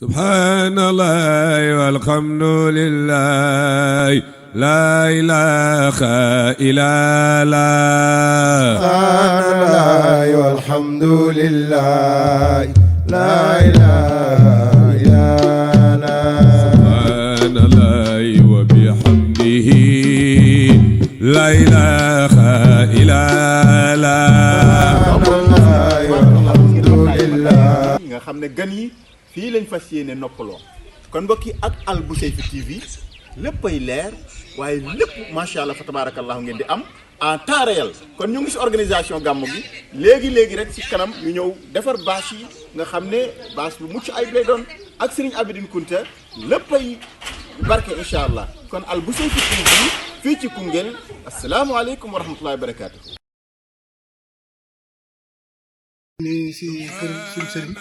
سبحان الله والحمد لله لا إله إلا الله سبحان الله والحمد لله لا إله إلا الله سبحان الله وبحمده لا إله إلا الله والحمد لله nga xam ne gan yi fii lañ fas yéene noppaloo kon mbokk yi ak Al Bouchayfi TV léppay leer waaye lépp macha allah fa tabarakallahu ngeen di am en temps réel kon ñu ngi si organisation gàmmu gi léegi rek si kanam ñu ñëw defar bâche yi nga xam ne bâche bu mucc ayib lay doon ak Serigne Abidine Kounta léppay barke incha allah kon Al Bouchayfi TV fii ci Koungheul asalaamaaleykum wa rahmatullahi wa barakaatu. ni si kër suñu sëriñ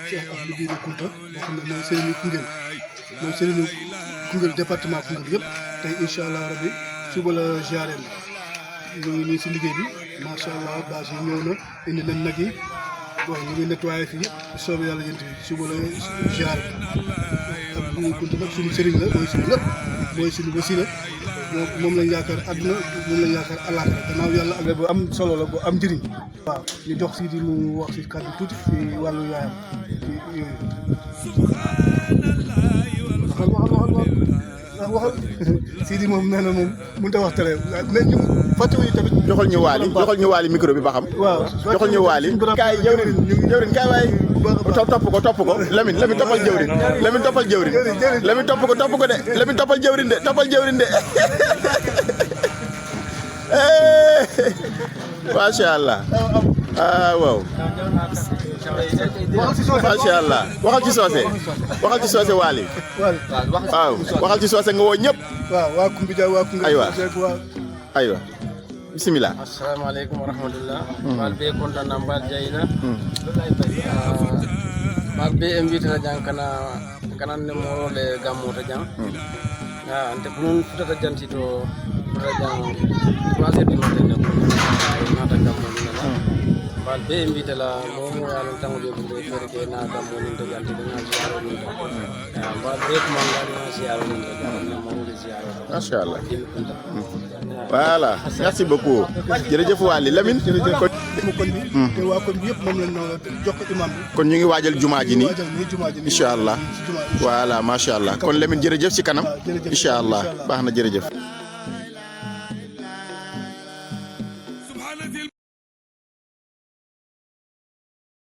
Cheikh Abidine Kounta boo xam ne mooy sëriñu Koungheul mooy sëriñu Koungheul département Koungheul yëpp tey incha allah rabbi suba la ziare ñu ngi nii si liggéey bi macha allah bâche yi ñëw na indi nañ nag yi bon ñu ngi nettoyé fii yëpp soobee yàlla yéen tamit suba la ziare Abidine Kounta nag suñu sëriñ la mooy suñu lépp mooy suñu wasila moom lañ yaakaar àdduna moom lañ yaakaar àllaaxira gannaaw yàlla ak bu am solo la bu am njëriñ. waaw ñu jox si di mu wax si kàddu tuuti si wàllu yaayam waxal Sidi moom nee na moom mënut a wax tere mais ñu fàttewuñu tamit. joxal ñu waali micro bi ba xam. waaw joxal ñu waali. kaay jëwrin kaay waay. topp ko Lamine toppal jëwrin Lamine toppal jëwrin Lamine topp ko de Lamine toppal jëwrin de macha allah waaw macha allah waxal ci soose waali waaw waxal ci soose nga woo ñëpp. waaw waa Koumbidia waa Koungheul aywa bismillah. assalamu aleykum wa rahmatullah. mbaal be kontaan na mbaal jayina mbaal be invité na jang kanan ne morole gammota jang ante ko non futata janti to futata jang 3 heures du matin ne ko nata gammo ni la mbaal be invité la momo yalla tango be bude fere ke na gammo ni to janti na ziaro ni mbaal be ko man na ziaro ni na mo ngi ziaro masha Allah. Voilà merci beaucoup jërëjëf Waly Lamine jërëjëf kon te waa kon bi yëpp moom lañ noonu jox ko imam bi kon ñu ngi waajal jumaa ji nii incha allah voilà macha allah kon Lamine jërëjëf ci kanam incha allah baax na jërëjëf.